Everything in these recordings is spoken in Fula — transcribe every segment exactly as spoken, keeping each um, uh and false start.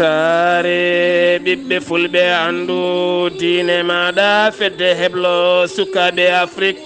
Taare ɓiɓɓe fulɓe, anndu diine maaɗa, fedde heblo sukaaɓe Afrik.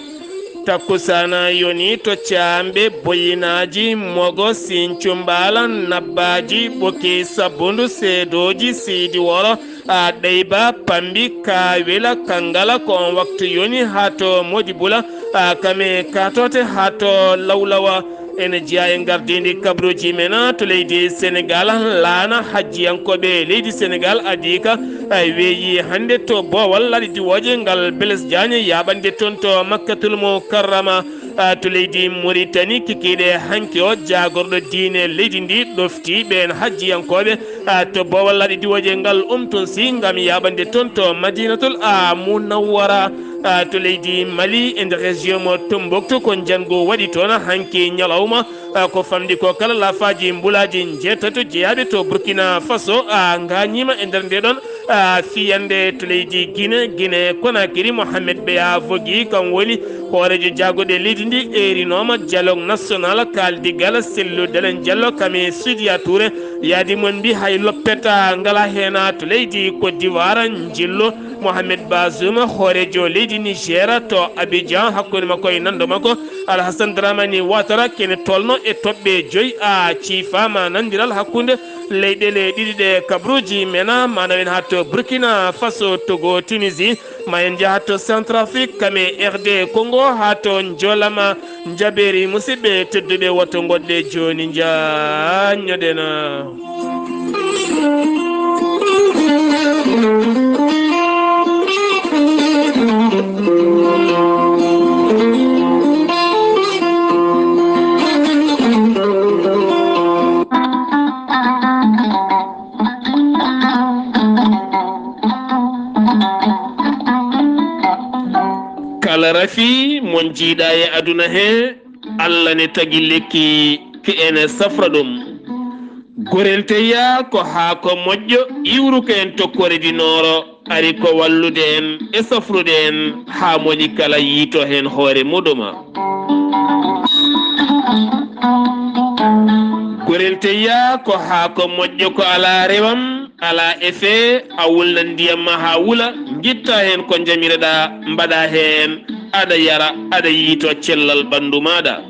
Takkusaana yoni to Caamɓe, Boyinaaji, Mogo, Sincu, Mbaala, Nabbaaji, Ɓoki, Sabbundu, Seedooji, Siidi Woro, a Ɗeyba, Pambi, Kaawila, Kangala, ko on waktu yoni haa to Modibula, a Kame, Kaatoote, haa to Lawlawa. Ene jeyaa e ngardiindi kabaruuji men to leydi Senegaal. Laana hajjiyankooɓe leydi Senegaal adii ka, a weeyi hannde to Boowal laaɗe diwooje ngal Blaise Diagne yaaɓande toon to Makkatul Mukarrama, a to leydi Moritani. Kikiiɗe hanki o, jaagorɗo diine leydi ndi ɗoftii ɓeen hajjiyankooɓe, a to Boowal laaɗe diwooje ngal Umtunsi ngam yaaɓande toon to Madinatul, a Munawwara, a to leydi Mali, e nder région mo Tombouctou. Ko njanngu waɗi toon hanki ñalawma, a ko famɗi ko kala laafaaji mbulaaji njeetato jeyaaɓe to Burkina Faso, a ngaañiima e nder ndee ɗoon, a fiyannde to leydi Gine, Gine Konakiri. Mohamed Beya Vogi, kam woni hooreejo jaagorɗe leydi ndi, eerinooma Dialogue National, kaaldigal Cellou Dalein Diallo, kam e Sidiya Touré. Yaadi mon mbi hay loppeta ngala heen to leydi Côte d'Ivoire, njillo Mohamed Bazoum, hooreejo leydi Niger, to Abidjan, hakkunde makko e nanndo makko Alhassane Dramani Ouattara, kene tolno e toɓɓe joyi, a ciifaama nanndiral hakkunde leyɗeele ɗiɗi ɗe kabaruuji men, maanaam en haa to Burkina Faso, Togo, Tunisie, ma en njaha to Centrafrique, kam e R D Congo, haa to Njolama. Njaɓeeri musidɓe tedduɓe, woto ngoɗɗe jooni, njaanñoɗen. Kala rafi mo njiiɗa e aduna he, Allah ne tagi lekki ki ene safra ɗum. Gorel teyya ko haako moƴƴo iwruko en to Kore di Nooro, ari ko wallude en e safrude en haa moƴƴi kala yiito heen hoore muɗuma. Gorel teyya ko haako moƴƴo ko alaa rewam, alaa effet, a wulna ndiyam ma haa wula, ngitta heen ko njamireɗaa, mbaɗa heen, aɗa yara, aɗa yiito cellal ɓanndu maaɗa.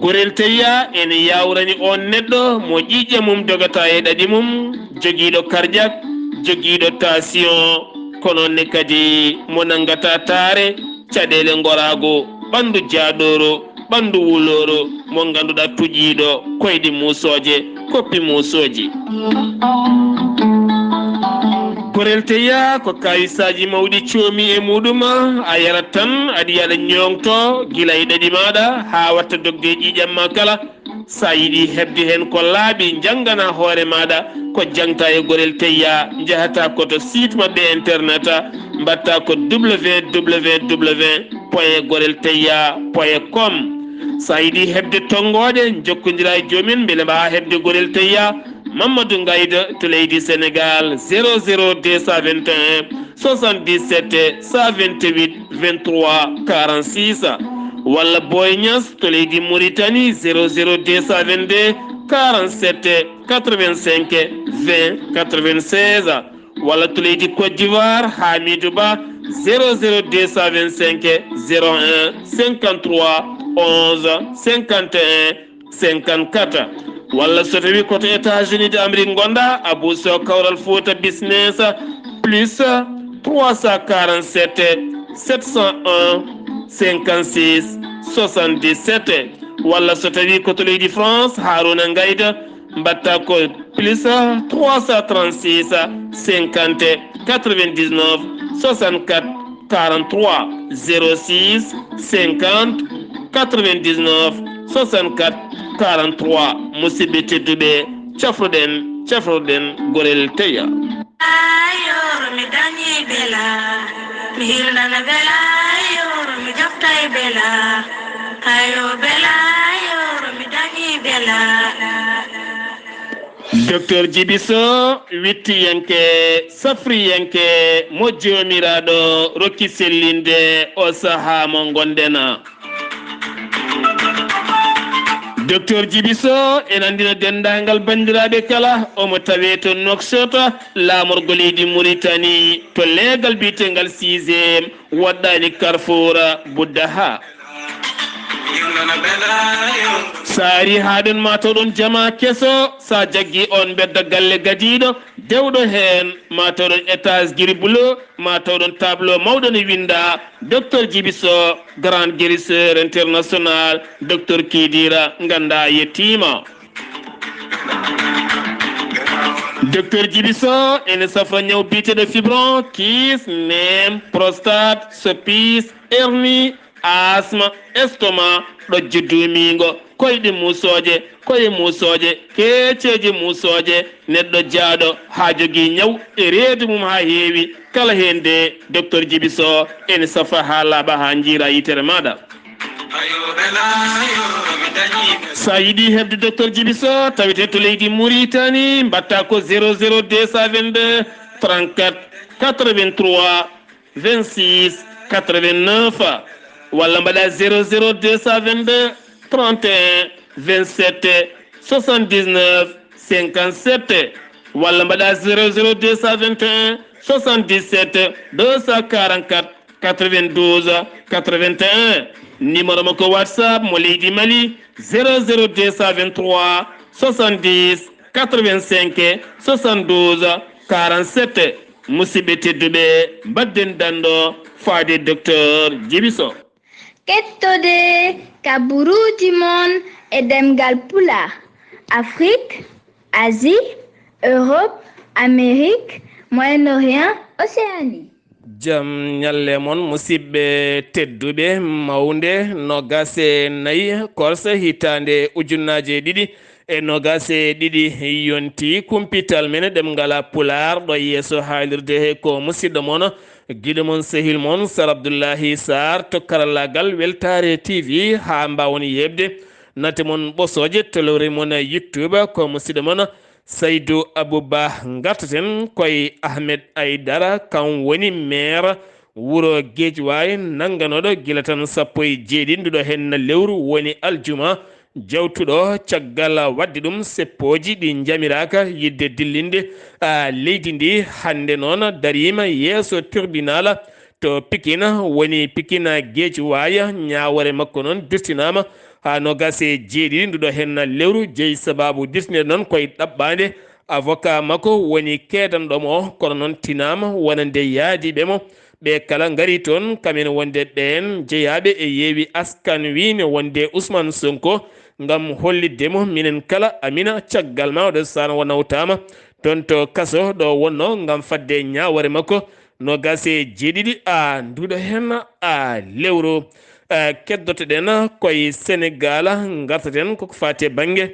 Gorel teyya ene yaawrani oon neɗɗo mo ƴiiƴam mum dogata e ɗaɗi mum, jogiiɗo cardiaque, jogiiɗo tension, ko noon ne kadi mo nanngata taare, caɗeele ngoraagu, ɓanndu jaaɗooru, ɓanndu wulooro, mo ngannduɗaa tuƴiiɗo koyɗi muusooje, koppi muusooji. Gorel teyya ko kawisaaji mawɗi coomi e muɗum, a yarat tan, aɗa yiya aɗa ñoŋto gila e ɗaɗi maaɗa haa watta dogde e ƴiiƴam ma kala. So a yiɗi heɓde heen ko laaɓi, njanngana hoore maaɗa ko jaŋta e Gorel Teyya, njahata ko to site maɓɓe internet, mbaɗta ko www point gorel teyya point com. So a yiɗi heɓde tonngooɗe, njokkondira e joom en mbele mbaawaa heɓde Gorel Teyya. Mamadou Ngayda to leydi Sénégal, zéro zéro deux cent vingt et un, soixante-dix-sept, cent vingt-huit, vingt-trois, quarante-six. Walla Boy Niass to leydi Mauritanie, zéro zéro deux cent vingt-deux, quarante-sept, quatre-vingt-cinq, vingt, quatre-vingt-seize. Walla to leydi Côte d'Ivoire, Hamidou Ba, zéro zéro deux cent vingt-cinq, zéro un, cinquante-trois, onze, cinquante et un, cinquante-quatre. Walla so tawi ko to États-Unis d'Amérique ngonɗa, Abou Sow Kawral Fouta Business, plus trois cent quarante-sept, sept cent un, cinquante-six, soixante-dix-sept. Walla so tawi ko to leydi France, Harouna Ngayda, mbaɗta ko plus trois cent trente-six, cinquante, quatre-vingt-dix-neuf, soixante-quatre, quarante-trois, zéro six, cinquante, quatre-vingt-dix-neuf, soixante-quatre, quarante-trois. Musidɓe tedduɓe, cafruɗen, cafruɗen Gorel Teyya. Ayo, mi dañi bela, mi hirnana bela, ayo, mi joftay bela, ayo bela, ayo, mi dañi bela. Docteur Djiby Sow, wittiyanke, safriyanke, mo Joomiraaɗo rokki sellinde o sahaa mo ngonɗen. Docteur Djibi Sow ene anndina denndaangal banndiraaɓe kala, omo tawee to Nouakchott, laamorgo leydi Mauritanie, to leegal biyeteengal sixième, woɗɗaani Carrefour Boudaha. So a arii haa ɗoon, ma taw ɗoon jamaa keso, so a jaggii oon mbedda galle gadiiɗo, dewɗo heen, ma taw ɗoon étage gris bleu, ma taw ɗoon tableau mawɗo ne winndaa, Docteur Djibi Sow, grand guérisseur international, Docteur Kidira, nganndaa yettiima. Docteur Djibi Sow ene safra ñaw biyeteeɗo fibron, kyste, neem, prostate, soppis, hernie, asma, estomac, ɗojjo duumiingo, koyɗe muusooje, koye muusooje, keeceeje muusooje, neɗɗo jaaɗo, haa jogii ñaw e reedu mum haa heewi, kala heen de, Docteur Djibi Sow ene safa haa laaɓa, haa njiira yitere maaɗa. So a yiɗi heɓde Docteur Djibi Sow, tawete to leydi Mauritanie, mbaɗta ko zéro zéro deux cent vingt-deux trente-quatre quatre-vingt-trois vingt-six quatre-vingt-neuf, walla mbaɗa zéro zéro deux cent vingt-deux trente et un vingt-sept soixante-dix-neuf cinquante-sept, walla mbaɗa zéro zéro deux cent vingt et un soixante-dix-sept deux cent quarante-quatre quatre-vingt-douze quatre-vingt-un. Numéro makko WhatsApp mo leydi Mali, zéro zéro deux cent vingt-trois soixante-dix quatre-vingt-cinq soixante-douze quarante-sept. Musidɓe tedduɓe, mbadden danɗo faade Docteur Djibi Sow. Kettode kaburuuji mon e ɗemngal Pulaar, Afrik, Asie, Europe, Amérique, Moyen-Orient, Océanie. Jam ñalle mon, musidɓe tedduɓe, mawnde noogaas e nayi korse hitaande ujunnaaje ɗiɗi e noogaas e ɗiɗi yonti kumpital men ɗemngal Pulaar ɗo yeeso haalirde he ko musidɗo mon, giɗo mon, sehil mon, Sar Abdullahi Sarr to karallaagal Weltaare T V haa mbaawon yeeɓde nate mon ɓosooje to lowre mon YouTube ko musidɗo mon Saydu Abuba. Ngartaten koye Ahmed Aydara, kam woni maire wuro Geejwaay, nannganooɗo gila tan sappo e jeeɗiɗi nduɗo henna lewru woni aljuma, jawtuɗo caggal waɗde ɗum seppooji ɗi njamiraaka yiɗde dillinde, a, leydi ndi. Hannde noon dariima yeeso tribunal to Pikine, woni Pikine Geejwaay. Ñaawoore makko noon dirtinaama haa noogaas e jeeɗiɗi nduɗo henna lewru, jeyi sabaabu dirtineede noon koye ɗaɓɓaande avocat makko woni keedanɗo mo, kono noon tinaama wonande yaadiiɓe mo. Ɓe kala ngari toon, kamen wonde ɓeen jeyaaɓe e Yewwi Askan Wi ne wonde Ousmane Sonko, ngam hollitde mo minen kala amina caggal ma oɗo saana o nawtaama toon to kaso ɗo wonno ngam fadde ñaawoore makko noogaas e jeeɗiɗi a nduɗo heen a lewru. Eh, keddotoɗen koye Senegaal, ngartaten koko faati e bannge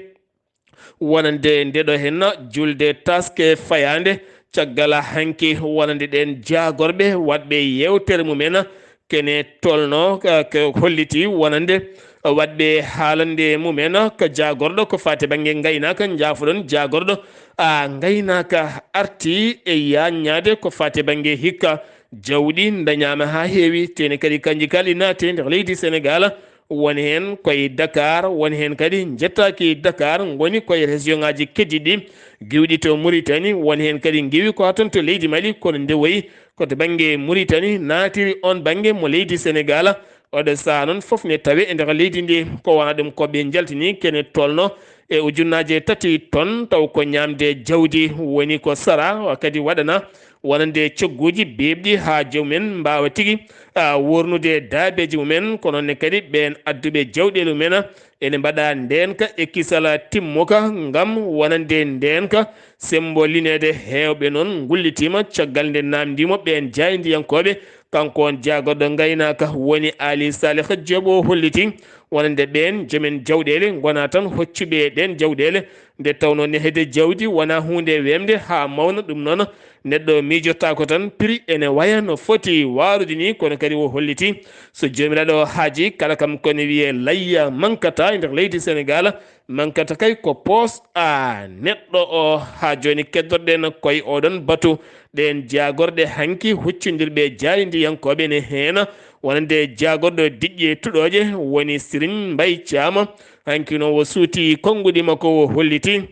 wonande ndeɗo henna julde taske fayaande caggal hanki wonande ɗeen jaagorɓe waɗɓe yeewtere mumen kene tolno, eh, ko holliti wonande waɗɓe haalande mumen ko jaagorɗo ko faati bannge ngaynaaka, njaafoɗon jaagorɗo a ngaynaaka arti e yaññaade ko faati bannge hikka jawɗi ndañaama haa heewi, tene kadi kanji kala ɗi naati e nder leydi Senegaal. Won heen koye Dakar, won heen kadi njettaaki Dakar, ngoni koye région ŋaaji keddiɗi, giwɗi to Mauritanie, won heen kadi ngiwi ko haa toon to leydi Mali, kono nde wayi ko to bannge Mauritanie naatiri oon bannge mo leydi Senegaal. Oɗo sahaa noon fof ne tawe e nder leydi ndi, ko wona ɗum ko ɓe njaltini kene tolno e ujunnaaje tati ton, taw ko ñaamde jawdi woni ko sara, kadi waɗana wonande cogguuji beeɓɗi haa joom en mbaawa tigi, a, wuurnude daabeeji mumen, kono ne kadi ɓeen adduɓe jawɗeele mumen ene mbaɗa ndeenka e kisal timmuka ngam wonande ndeenka semmbolineede heewɓe noon ngullitiima caggal nde naamndiimo ɓeen jaayndiyankooɓe. Kanko on jaagorɗo ngaynaaka woni Aali Saalih Joob o holliti wonande ɓeen joomen jawɗeele ngona tan hoccuɓe ɗeen jawɗeele, nde tawnoo nehede jawdi wonaa huunde weemde haa mawna. Ɗum noon neɗɗo miijotaako tan prix ene waya no foti waarude ni, kono kadi o holliti so Joomiraaɗo haaji kala kam ko ne wiyee layya mankata e nder leydi Senegaal, mankata kay ko poos a neɗɗo o. Haa jooni keddorɗen koye oɗon batu, ɗeen jaagorɗe hanki huccondirɓe jaayndiyankooɓe ne heena wonande jaagorɗo diƴƴe tuɗooje woni Siriñ Mbay Caama. Hanki noon o suuti konnguɗi makko, o holliti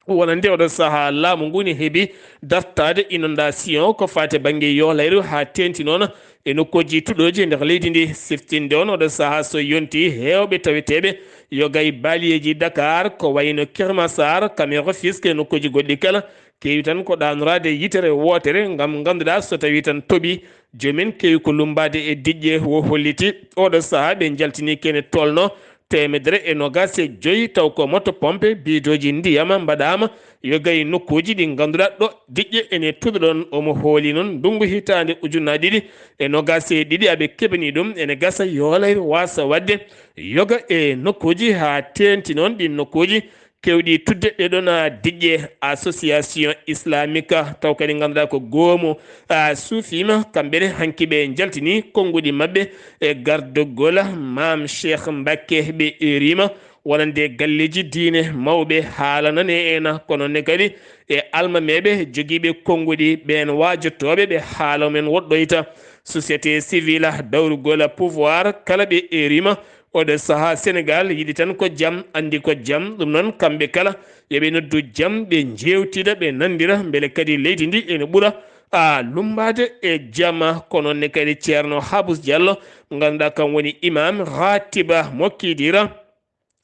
wonande oɗo sahaa laamu ngu ne heɓi dartaade inondation ko faati bannge yolayru haa teeŋti noon e nokkuuji tuɗooji e nder leydi ndi. Siftinde on oɗo sahaa so yonti heewɓe taweteeɓe yoga e baaliyeeji Dakar ko wayno Kër Massar, Camere, Rufisque e nokkuuji goɗɗi kala keewi tan ko ɗaanoraade yitere wootere ngam ngannduɗaa so tawii tan toɓi joomen keewi ko lummbaade e diƴƴe. O holliti oɗo sahaa ɓe njaltini kene tolno teemedere e noogaas e joyi taw ko moto pompe bidooji ndiyam mbaɗaama yoga e nokkuuji ɗi ngannduɗaa ɗo diƴƴe ene tuɗoɗon. Omo hooli noon ndunngu hitaande ujunnaji ɗiɗi e noogaas e ɗiɗi aɓe keɓani ɗum ene gasa yolayru waasa waɗde yoga e nokkuuji haa teeŋti noon ɗin nokkuuji keewɗi tudde ɗee ɗoon diƴƴe. Association islamique taw kadi ngannduɗaa ko goomu suufiima, kamɓe ne hanki ɓe njaltini konnguɗi maɓɓe e gardogol Maam Cheikh Mbakke. Ɓe eeriima wonande galleeji diine mawɓe haalanane en, kono ne kadi e almameeɓe jogiiɓe konnguɗi ɓeen waajotooɓe ɓe haala men woɗɗoyta. Société civile dawrugol pouvoir kala ɓe eeriima. Oɗo sahaa Senegaal yiɗi tan ko jam, anndi ko jam. Ɗum noon kamɓe kala yo ɓe noddu jam, ɓe njeewtida, ɓe nanndira mbele kadi leydi ndi ene ɓura a lummbaade e jama. Ko noon ne kadi Ceerno Habus Diallo, ngannduɗaa kam woni imam ratiba mo Kidira.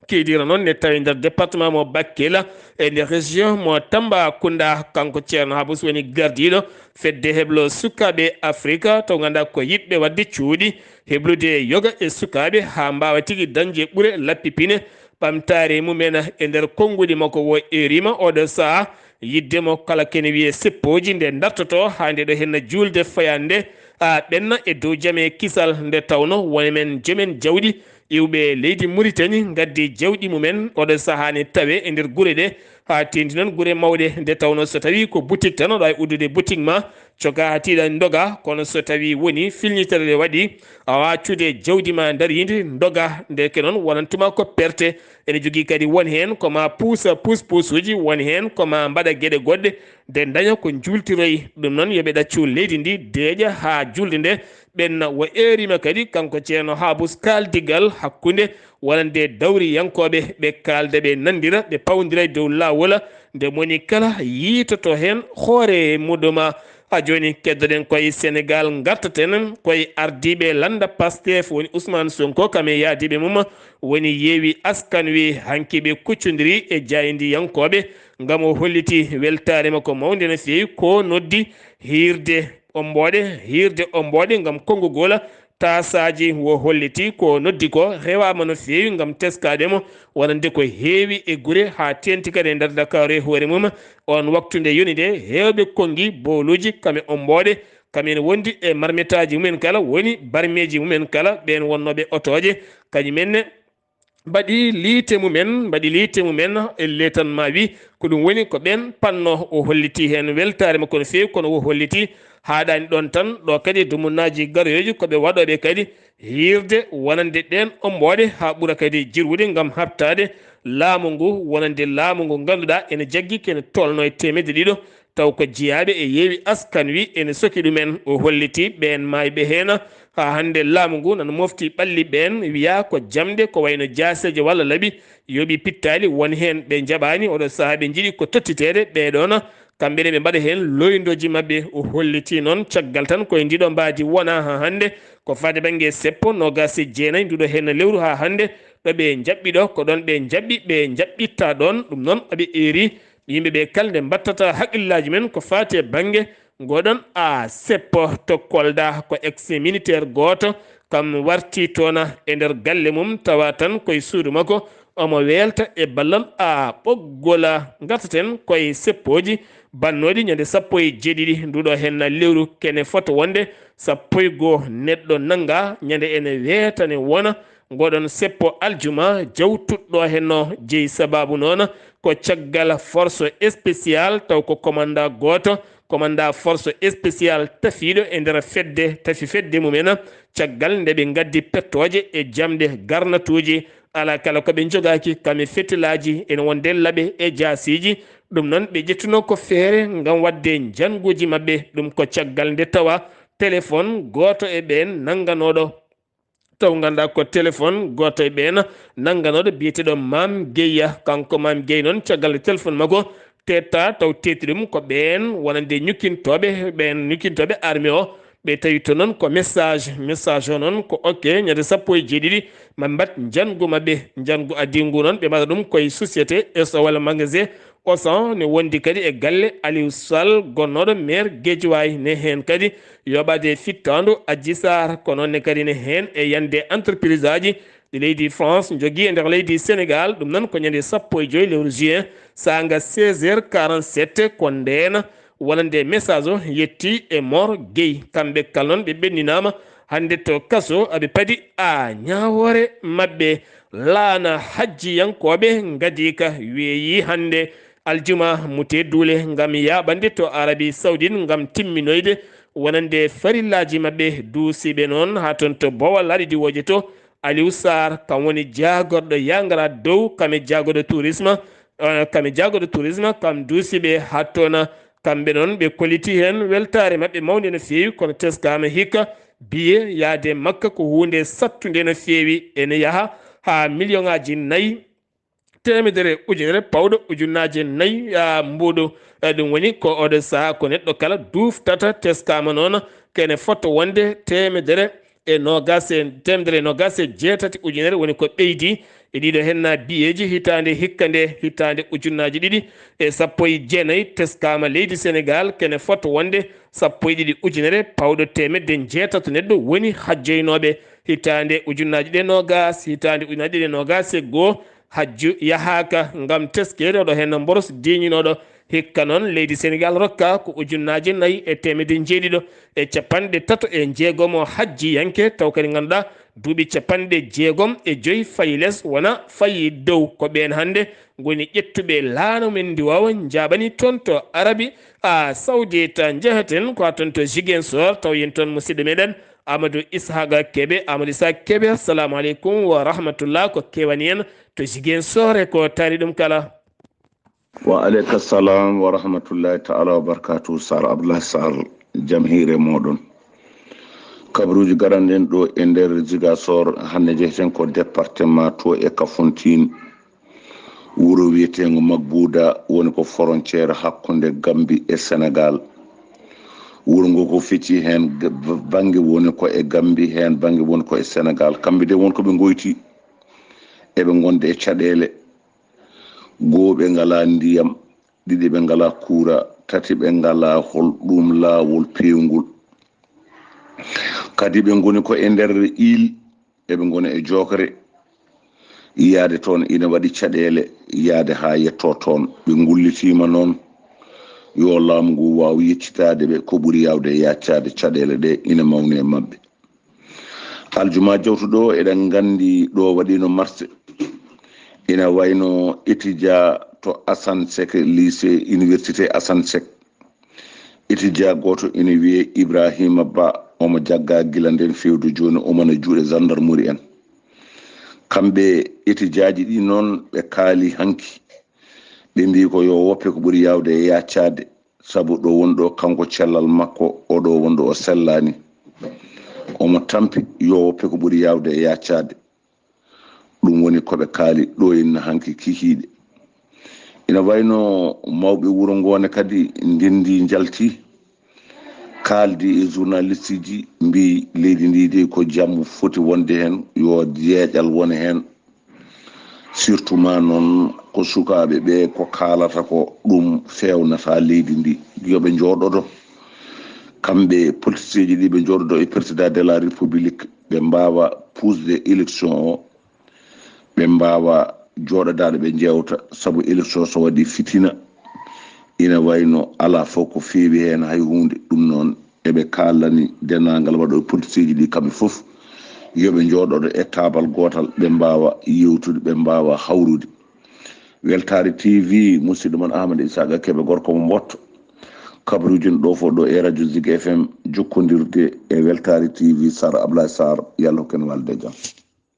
Kidira noon ne tawi nder département mo Bakel e nder région mo Tambacounda. Kanko Ceerno Habus woni gardiiɗo fedde heblo sukaaɓe Afrika, to ngannduɗaa ko yiɗɓe waɗde cuuɗi, heblude yoga e sukaaɓe haa mbaawa tigi dañde ɓure lappi pine ɓamtaare mumen. E nder konnguɗi makko o eeriima oɗo sahaa yiɗde mo kala kene wiyee seppooji nde dartotoo haa nde ɗo henna juulde fayande a ɓenna e dow jam e kisal, nde tawno woni men joomen jawɗi iwɓe leydi Muritani ngaddi jawɗi mumen oɗo sahaa ne tawee e nder gure ɗe haa teeŋti noon gure mawɗe, nde tawno so tawii ko boutique tan oɗo waawi uddude boutique ma coga haa tiiɗa ndoga, kono so tawii woni filñitere nde waɗi a waawa accude jawdi ma ndariindi ndoga, ndeke noon wonantuma ko perte. Ene jogii kadi won heen ko ma puusa puuspuusuuji, won heen ko ma mbaɗa geɗe goɗɗe nde daña ko njuultiroyi. Ɗum noon yo ɓe ɗaccu leydi ndi deeƴa haa juulde nde ɓenna. O eeriima kadi kanko Ceerno Habus kaaldigal hakkunde wonande dawriyankooɓe, ɓe kaalda, ɓe nanndira, ɓe pawndira e dow laawol nde moni kala yiitoto heen hoore muɗum. Haa jooni keddoɗen koye Senegaal, ngartaten koye ardiiɓe lannda Pastef woni Ousmane Sonko kam e yaadiiɓe mum woni Yewwi Askan Wi. Hanki ɓe kuccondiri e jaayndiyankooɓe ngam o holliti weltaare makko mawnde no feewi ko noddi hiirde ommbooɗe, hiirde ommbooɗe ngam konngugol taasaaji. O holliti ko noddi ko rewaama no feewi ngam teskaade mo wonande ko heewi e gure haa teeŋti kadi e nder Dakar e hoore mum. Oon waktu nde yoni nde heewɓe konngi booluuji kam e ommbooɗe kam ene wondi e marmetaaji mumen kala woni barmeeji mumen kala ɓeen wonnooɓe otooje kañum en ne mbaɗi liite mumen, mbaɗi liite mumen e leetan ma wi ko ɗum woni ko ɓeen panno. O holliti heen weltaare makko no feewi, kono o holliti haaɗaani ɗoon tan, ɗo kadi dumunnaaji garoyooji ko ɓe waɗooɓe kadi hiirde wonande ɗeen ommbooɗe haa ɓura kadi jirwude ngam haɓtaade laamu ngu wonande laamu ngu ngannduɗaa ene jaggi kene tolno e teemedde ɗiɗo. Taw ko jiyaaɓe e Yewwi Askan Wi ene soki ɗumen. O holliti ɓeen maayɓe heen haa hannde laamu ngu nana mofti ɓalli ɓeen wiyaa ko jamɗe ko wayno jaaseeje walla laɓi yooɓi pittaali won heen ɓe njaɓaani oɗo sahaa ɓe njiɗi ko tottiteede ɓee ɗoon kamɓe ne ɓe mbaɗa heen looyndooji maɓɓe. O holliti noon caggal tan koye ndiɗo mbaadi wonaa haa hannde ko faade bannge seppo noogaas e jeenayi nduɗo heen lewru haa hannde ɗo ɓe njaɓɓi ɗo ko ɗoon ɓe njaɓɓi ɓe njaɓɓitta ɗoon. Ɗum noon aɓe eeri yimɓe ɓe kala nde mbattata haqqillaaji men ko faati e bannge ngoɗon a seppo to Kolda ko ex militaire gooto kam warti toona e nder galle mum tawa tan koye suudu makko omo weelta e ballal a ɓoggol. Ngartaten koye seppooji bannooɗi ñande sappo e jeeɗiɗi nduɗo henna lewru kene foto wonde sappo e goo neɗɗo nannga ñande ene weetane wona ngoɗon seppo aljuma jawtuɗo henno jeyi sababu noon ko caggal force spéciale taw ko commanda gooto commanda force spéciale tafiiɗo e nder fedde tafi fedde mumen caggal nde ɓe ngaddi pettooje e jamɗe garnatuuji alaa kala ko ɓe njogaaki kam e fetilaaji ene wonde laɓe e jaasiiji. Ɗum noon ɓe ƴettuno ko feere ngam waɗde njannguuji maɓɓe ɗum ko caggal nde tawa téléphone gooto e ɓeen nannganooɗo, taw nganndaa ko téléphone gooto e ɓeen nannganooɗo biyeteeɗo Maam Geyya. Kanko Maam Gey noon, caggal nde téléphone makko teetta, taw teetti ɗum ko ɓeen wonande ñukkintooɓe, ɓeen ñukkintooɓe armée o, ɓe tawi to noon ko message. Message o noon ko: "Ok, ñande sappo e jeeɗiɗi ma mbaɗ njanngu maɓɓe." Njanngu adii ngu noon, ɓe mbaɗa ɗum koye société Esso walla magasin Auchan, ne wondi kadi e galle Aliou Sall, gonnooɗo maire Guédiawaye, ne heen kadi yoɓaade fittaandu Adji Sarr, ko noon ne kadi ne heen e yande entreprise aji ɗi leydi France njogii e nder leydi Sénégal. Ɗum noon ko ñande sappo e joy lewru juin, saanga seize heures quarante-sept, ko ndeen wonande message o yetti e Mor Gueye. Kamɓe kala noon ɓe ɓenninaama hannde to kaso, aɓe padi a ñaawoore maɓɓe. Laana hajjiyankooɓe ngadii ka weeyi hannde aljuma mute duule ngam yaaɓande to Arabie Saoudite ngam timminoyde wonande farillaaji maɓɓe. Duusiiɓe noon haa toon to Bowal laaɗe diwooje to, Aliou Sarr kam woni jaagorɗo yangara dow, kam e jaagorɗo tourisme, eh, kam e jaagorɗo tourisme, kam duusiiɓe haa toon. Kamɓe noon ɓe kolliti heen weltaare maɓɓe mawnde no feewi, kono teskaama hikka biye yahde Makka ko huunde sattunde no feewi. Ene yaha haa miliyoŋaaji nayi teemedere ujunere pawɗo ujunnaaje nayi, ah, mbuuɗu. Eh, ɗum woni ko oɗo sahaa ko neɗɗo kala duuftata. Teskaama noon kene fota wonde teemedere e noogaas e, teemedere e noogaas e jeetati ujunere woni ko ɓeydi e ɗiɗo heen na biyeeji hitaande hikka nde, hitaande ujunnaaji ɗiɗi e sappo e jeenayi. Teskaama leydi Senegaal kene fota wonde sappo e ɗiɗi ujunere pawɗo teemedde njeetato neɗɗo woni hajjoynooɓe. Hitaande ujunnaaji ɗe noogaas, hitaande ujunnaaji ɗiɗi e noogaas e goo, hajju yahaaka ngam teskeede oɗo heen mboros diiñinooɗo. Hikka noon, leydi Senegaal rokka ko ujunnaaje nayi e teemedde njeeɗiɗo e capanɗe tato e jeegom o hajjiyanke, taw kadi ngannduɗaa duuɓi capanɗe jeegom e joy fayi les wona fayi dow. Ko ɓeen hannde ngoni ƴettuɓe laana men ndiwoowa njaaɓani toon to Arabi a Sawdita. Njeheten ko haa toon to Ziguinchor, taw yen toon musidɗo meɗen Amadou Ishaqa Kebe. Amadou Ishaqa Kebe, assalamu aleykum wa rahmatullah. Ko kewani en to Ziguinchor e ko taari ɗum kala? Wa aleyka salam wa rahmatullahi taala wa barakatuh. Sar Abdullah Sar, jam hiire moɗon. Kabaruji garanɗen ɗo e nder Ziguinchor, hannde jeheten ko département to e Kafountine. Wuro wiyeteengo Magbuda woni ko frontière hakkunde Gambie e Sénégal. Wuro ngo ko fecci heen g-, bannge woni ko e Gambie, heen bannge woni ko e Sénégal. Kamɓe de won ko ɓe ngoyti, eɓe ngonde e caɗeele. Goo ɓe ngalaa ndiyam, ɗiɗi ɓe ngalaa kuura, tati ɓe ngalaa hol ɗum laawol peewngol. Kadi ɓe ngoni ko e nder île, eɓe ngona e jookre. Yaade toon ina waɗi caɗeele, yaade haa yettoo toon. Ɓe ngullitiima noon, yo laamu ngu waaw yeccitaade ɓe ko ɓuri yaawde e yaccaade caɗeele ɗe ina mawni e maɓɓe. Aljuma jawtuɗo, eɗen nganndi ɗo waɗiino marse. Ina wayno étudiant to Assane Seck, lycée, université Assane Seck. Étudiant gooto ina wiyee Ibrahima Ba, omo jaggaa gila ndeen feewde jooni, omo na juuɗe gendarmerie en. Kamɓe étudiant ji ɗi noon, ɓe kaali hanki. Ɓe mbii ko yo woppe ko ɓuri yaawde e yaccaade, sabu ɗo woni ɗo kanko cellal makko, o ɗo woni ɗo o sellaani. Omo tampi yo woppe ko ɓuri yaawde e yaccaade. Ɗum woni ko ɓe kaali ɗo inna hanki kikiiɗe. Ina wayno mawɓe wuro ngo ne kadi ndenndi njalti, kaaldi e journaliste ji, mbii leydi ndi de ko jam foti wonde heen, yo jeeƴal wone heen. Surtout ma noon ko sukaaɓe ɓe ko kaalata ko ɗum feewnata leydi ndi. Yo ɓe njooɗodo, kamɓe politicien ji ɗi, ɓe njooɗodo e président de la république, ɓe mbaawa puusde élection o, ɓe mbaawa jooɗodaade ɓe njeewta, sabu élection so waɗi fitina, ina wayno alaa fof ko feewi heen hay huunde. Ɗum noon, eɓe kaalani denndaangal waɗooɓe politicien ji ɗi kamɓe fof, yo ɓe njooɗodo e taabal gootal, ɓe mbaawa yewtude, ɓe mbaawa hawrude. Weltaare T V, musidɗo mon Ahmad Isaaqa Kebe, gorko mo Mboto. Kabaruuji en ɗo fof ɗo e radio Zik F M, jokkondirde e Weltaare T V, Sar Ablaye Sarr, yalla hokken walde jam.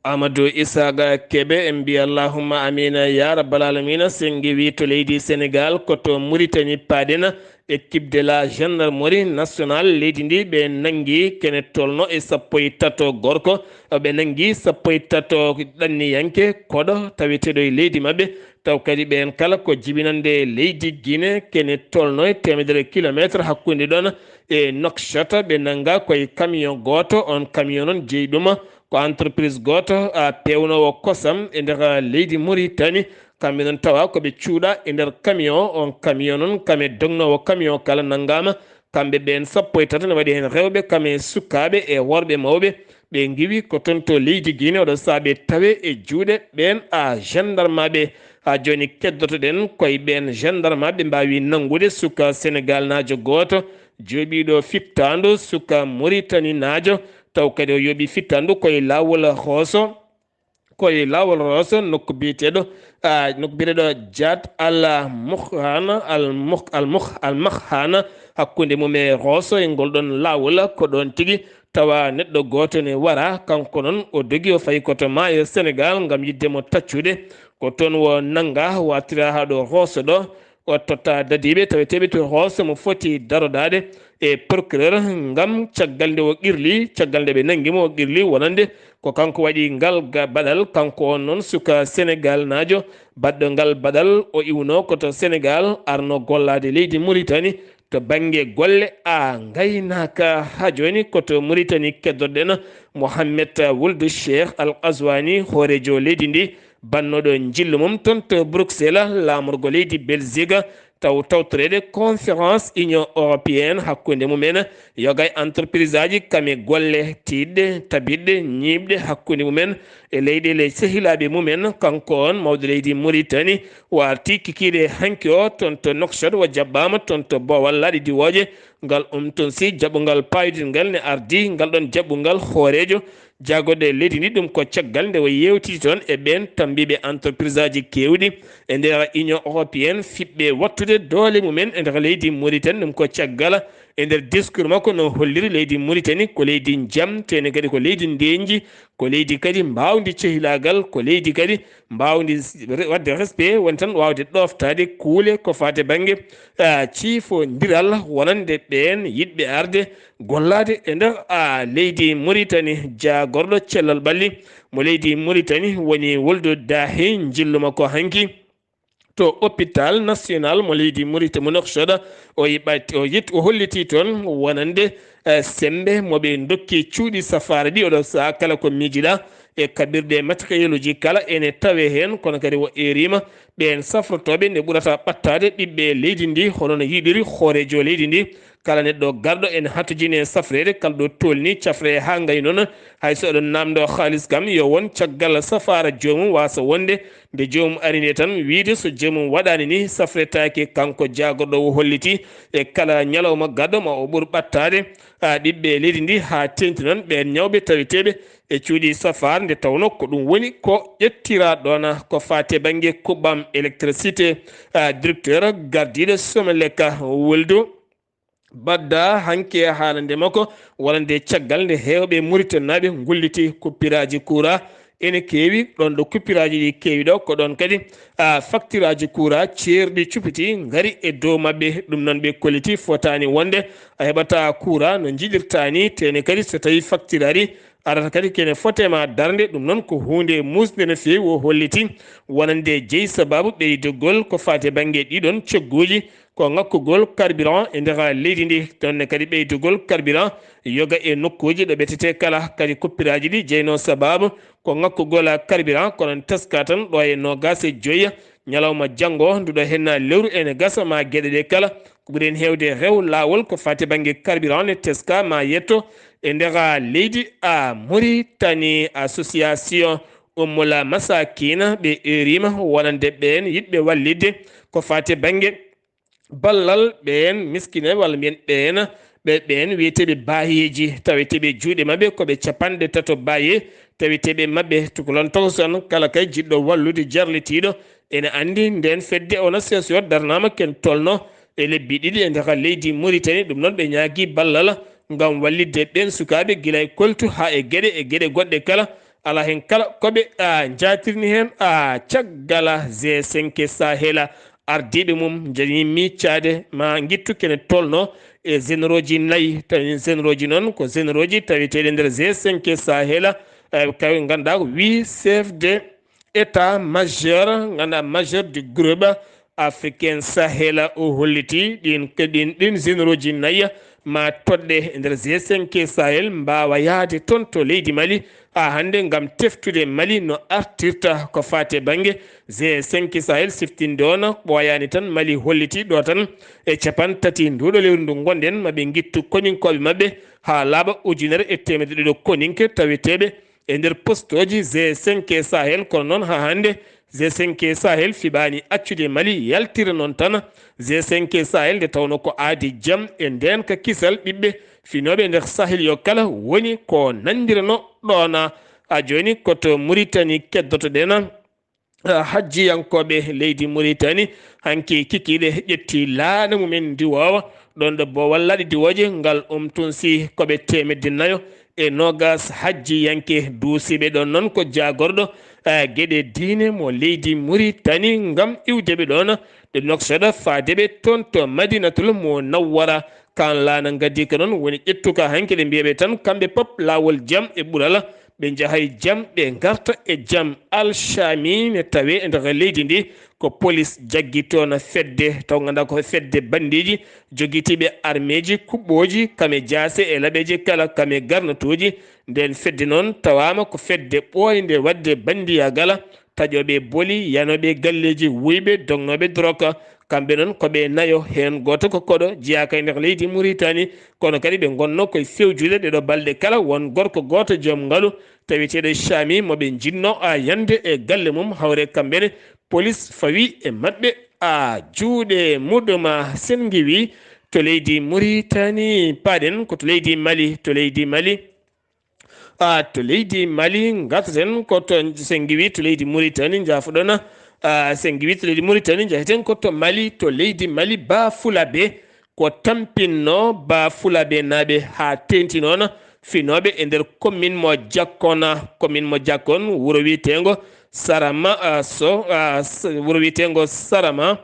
Amadou Isaaqa Kebe, en mbiya allahumma amina ya rabbal alamina. Sennge wi to leydi Senegaal, ko to Muritani paaɗen, Équipe de la gendarmerie nationale leydi ndi, ɓe nanngi kene tolno e sappo e tato gorko, ɓe nanngi sappo e tato ɗanniyanke, koɗo taweteeɗo e leydi maɓɓe, taw kadi ɓeen kala ko jibinande leydi Guinée, kene tolno e teemedere kilometre hakkunde ɗon e Nouakchott. Ɓe nannga koye camion gooto, on camion noon jeyi ɗum ko entreprise gooto, a, peewnoowo kosam e nder leydi Mauritanie. Kamɓe noon tawa ko ɓe cuuɗa e nder camion, on camion noon kame dognoowo camion kala nanngaama. Kamɓe ɓeen sappo e tato ne waɗi heen rewɓe, kame sukaaɓe e worɓe mawɓe. Ɓe ngiwi ko toon to leydi Guinée, oɗo saabe tawe e juuɗe ɓeen a gendarmaaɓe. Haa jooni keddotoɗen koye ɓeen gendarmaaɓe mbaawi nanngude suka Senegaalnaajo gooto jooɓiiɗo fittaandu suka Muritaninaajo, taw kadi o yooɓi fittaandu koye laawol Rosso, koye laawol Rosso, nokku biyeteeɗo, a, nokku biyeteeɗo Jat Al Mukhana, Al Mukh-, Al Mukh-, Al Makhana, hakkunde mum e Rosso e ngol ɗon laawol. Ko ɗoon tigi tawa neɗɗo gooto ne wara, kanko noon o dogi o fayi ko to maayo Senegaal ngam yiɗde mo taccude. Ko toon o nannga, wartira haa ɗo Rosso ɗo, o totta dadiiɓe taweteeɓe to Rosso mo foti darodaade e procureur ngam caggal nde o qirli, caggal nde ɓe nanngi mo o qirli wonande ko kanko waɗi ngal ga-, baɗal, kanko on noon suka Senegaalnaajo baɗɗo ngal baɗal, o iwno ko to Senegaal, arno gollaade leydi Mauritanie to bannge golle a ngaynaaka. Haa jooni ko to Mauritanie keddoɗen Mohamed Wuld Cheikh Al Ghazouani, hooreejo leydi ndi, bannooɗo njillu mum toon to Bruxelles, laamorgo leydi Belgique, taw tawtoreede conférence Union européenne hakkunde mumen, yoga e entreprise aji kame golle tiiɗɗe, tabiɗɗe, ñiiɓɗe hakkunde mumen e leyɗeele sehilaaɓe mumen. Kanko on mawɗo leydi Mauritanie o arti kikiiɗe hanki o toon to Nouakchott, o jaɓɓaama toon to Boowal Laaɗe Diwooje. Ngal um toon si jaɓɓungal paayodingal ne ardi, ngal ɗon jaɓɓungal hooreejo jaagorɗe leydi ndi, ɗum ko caggal nde o yeewtidi toon e ɓeen tammbiiɓe entreprise aji keewɗi e nder Union européenne, fiɓɓe wattude doole mumen e nder leydi Mauritanie. Ɗum ko caggal e nder discours makko no holliri leydi Mauritanie ko leydi njiyam, tene kadi ko leydi ndeenji, ko leydi kadi mbaawndi cehilaagal, ko leydi kadi mbaawndi s-, re-, waɗde respect, woni tan waawde ɗooftaade kuule ko faati bannge, ah, ciifondiral wonande ɓeen yiɗɓe arde gollaade e nder, ah, leydi Mauritanie. Jaagorɗo cellal ɓalli mo leydi Mauritanie woni Wuldu Daahi, njillu makko hanki to hôpital national mo leydi Mauritanie mo Nouakchott. O yiɓat-, o yit-, o holliti toon wonande, eh, semmbe mo ɓe ndokki cuuɗi safaara ɗi, oɗo sahaa kala ko miijiɗa e kaɓirɗe matériel uji kala ene tawe heen, kono kadi o eeriima ɓeen safrotooɓe nde ɓurata ɓattaade ɓiɓɓe leydi ndi, hono no yiɗiri hooreejo leydi ndi. Kala neɗɗo garɗo ene hatojini e safreede, kala ɗo tolni cafre haa ngayi noon. Hay so oɗon naamndo haalis kam, yo won caggal safaara joomum waasa wonde, nde joomum ari nde tan, wiyde so joomum waɗaani ni, safretaake. Kanko jaagorɗo o holliti e kala ñalawma garɗo ma o ɓur ɓattaade, a, ɓiɓɓe leydi ndi haa teeŋti noon ɓeen ñawɓe taweteeɓe e cuuɗi safaara, nde tawnoo ko ɗum woni ko ƴettiraa ɗoon ko faati e bannge kuɓɓam électricité. A, directeur gardiiɗo Somelec, Wuldu Badda, hanki e haalande makko wonande caggal nde heewɓe Muritaninaaɓe ngulliti kuppiraaji kuuraa ene keewi ɗoon ɗo kuppiraaji ɗi keewi ɗo, ko ɗoon kadi, a, faktiraaji kuuraa ceerɗi cupiti ngari e dow maɓɓe. Ɗum noon ɓe kolliti fotaani wonde a heɓataa kuuraa no njiɗirtaa ni, tene kadi so tawii faktir ari arata kadi kene fotee ma darnde. Ɗum noon ko huunde muusnde no feewi, o holliti wonande jeyi sabaabu ɓeydugol ko faati e bannge ɗiɗon cogguuji, ko ŋakkugol carburant e nder leydi ndi, ɗonne kadi ɓeydugol carburant yoga e nokkuuji ɗo ɓetete kala. Kadi kuppiraaji ɗi jeynoo sabaabu ko ŋakkugol carburant, kono teska tan ɗo e noogaas e joyi ñalawma janngo, nduɗo henna lewru ene gasa ma geɗe ɗe kala ko ɓuri heen heewde rew laawol ko faati bannge carburant ne teska ma yetto e nder leydi a Mauritanie. Association Ummul Masakina ɓe eeriima wonande ɓeen yiɗɓe wallitde ko faati bannge ballal ɓeen miskine walla mbiyen ɓeen, ɓe ɓeen wiyeteeɓe baayeeji, taweteeɓe juuɗe maɓɓe ko ɓe capanɗe tato baaye, taweteeɓe maɓɓe tukulon tokoson, kala kay jiɗɗo wallude jarlitiiɗo ene anndi ndeen fedde, on association darnaama ken tolno e lebbi ɗiɗi e nder leydi Mauritanie. Ɗum noon ɓe ñaagii ballal ngam wallitde ɓeen sukaaɓe gila e koltu haa e geɗe, e geɗe goɗɗe kala. Alaa heen kala ko ɓe, a, njaatirni heen, a, caggal G cinq Sahel. ardiiɓe mum njañi miicaade ma ngittu kene tolno e généraux ji nayi. Tawi généraux ji noon ko généraux ji taweteeɗi nder G cinq Sahel, eh, kawi ngannduɗaa ko huit chefs de état majeur, ngannduɗaa majeur du groupe africain Sahel o holliti ɗin, ɗin, ɗin généraux ji nayi ma toɗɗe e nder G cinq Sahel mbaawa yahde toon to leydi Mali haa hannde ngam teftude Mali no artirta ko faati e bannge G cinq Sahel, siftinde on ɓooyaani tan Mali holliti ɗo tan e capanɗe tati nduuɗo lewru ndu ngonɗen ma ɓe ngittu koninkooɓe maɓɓe haa laaɓa ujunere e teemedde ɗiɗo koninke taweteeɓe e nder postooji G cinq Sahel, kono noon haa hannde G cinq Sahel fiɓaani accude Mali yaltira noon tan G cinq Sahel, nde tawnoo ko aadi jam e ndeenka kisal ɓiɓɓe finooɓe nder Sahel yo kala woni ko nanndirano ɗoon. A jooni ko to Muritani keddoto-ɗen, ah, hajjiyankooɓe leydi Muritani hanki kikiiɗe ƴetti laana mumen ndiwoowa ɗoon ɗo boowal laaɗe diwooje ngal omtunsi ko ɓe teemedde nayo e noogas hajjiyanke duusiiɓe ɗoon noon ko jaagorɗo, eh, geɗe diine mo leydi Muritani ngam iwde ɓe ɗoon ɗo Noksoɗo faade ɓe toon to Madinatul Munawwara. Kaan laana ngaddi ko noon woni ƴettuka hanki ɗe mbiya ɓe tan kamɓe pop laawol jam e ɓural ɓe njaha e jam ɓe ngarta e jam. Alshami ne tawe e nder leydi ndi ko polis jaggitoo na fedde taw ngannduɗaa ko fedde banndiiji jogitiiɓe armeeji kuɓɓooji kame jaase e laɓeeje kala kame garnatuuji. Nden fedde noon tawaama ko fedde ɓooynde waɗde banndiyaagal, taƴooɓe boli, yanooɓe galleeji wuyɓe, dognooɓe drogue. Kamɓe noon ko ɓe nayo, heen gooto ko koɗo jeyaa ka e nder leydi Muritani, kono kadi ɓe ngonnoo koye fewjude ɗeɗo balɗe kala won gorko gooto joom ngalu taweteeɗo Caami mo ɓe njiɗnoo a yande e galle mum, hawre kamɓe ne polis fawi e maɓɓe a juuɗe muɗum. Sen ngiwi to leydi Muritani, paaɗen ko to leydi Mali, to leydi Mali. Ah, to leydi Mali ngartaten ko to, sen ngiwi to leydi Muritani, njaafoɗon. Ah, sen ngiwi to leydi Muritani, njaheten ko to Mali, to leydi Mali, Ba Fulabe ko tampinno Ba Fulabe naaɓe haa teenti noon finooɓe e nder commune mo Jakkon, commune mo Jakkon, wuro wiyeteengo Sarama, ah, so, ah, s-, wuro wiyeteengo Sarama,